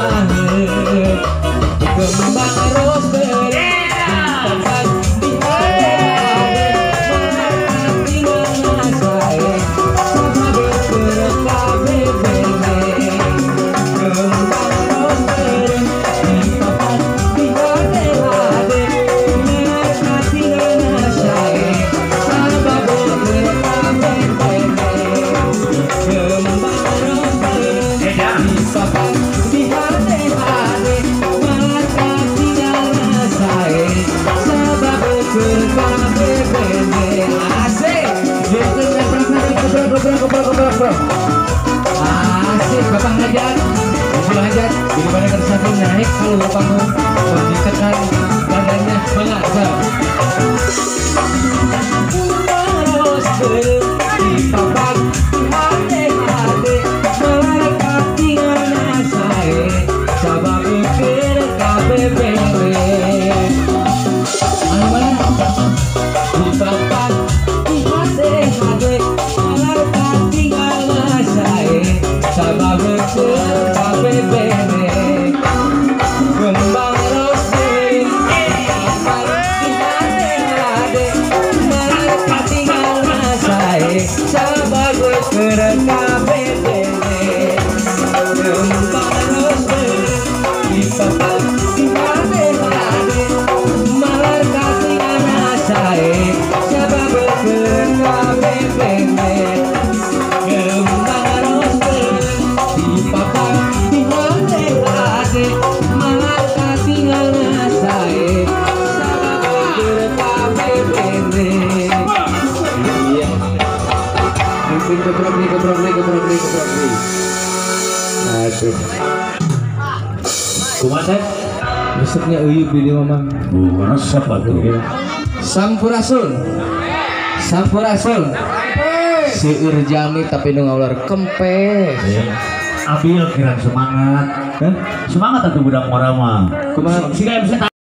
kumaha kembang ros beureum di hade tinggal sae sabab keur KBBN kembang ros beureum di papan di hade hade tinggal sae sabab keur KBBN kembang ros beureum di papan di hade hade asik Bapak Hajat, Ibu Hajat, daripada tersatu naik kalau Bapak mau ditekan badannya mengasa. Di papan hade hade malah tinggal sae sabab keur KBBW. Mana di papan hade hade malah tinggal sae sabab keur KBBW. Kembang ros di papan hade hade malah tinggal sae sabab keur KBBW. Kembang ros di papan hade hade malah tinggal sae sabab keur KBBW. Kembang ros di papan hade hade malah tinggal sae sabab keur KBBW. Iya. Keprok nih, keprok nih, keprok nih, keprok nih. Aduh. Kumaha? Resepnya euy di mamang. Resep atuh. Sampurasun. Sampurasun. Seueur jami tapi nu ngawular kempes. Abil kira semangat. Semangat atuh budak ngora mah. Kumaha? Siga MC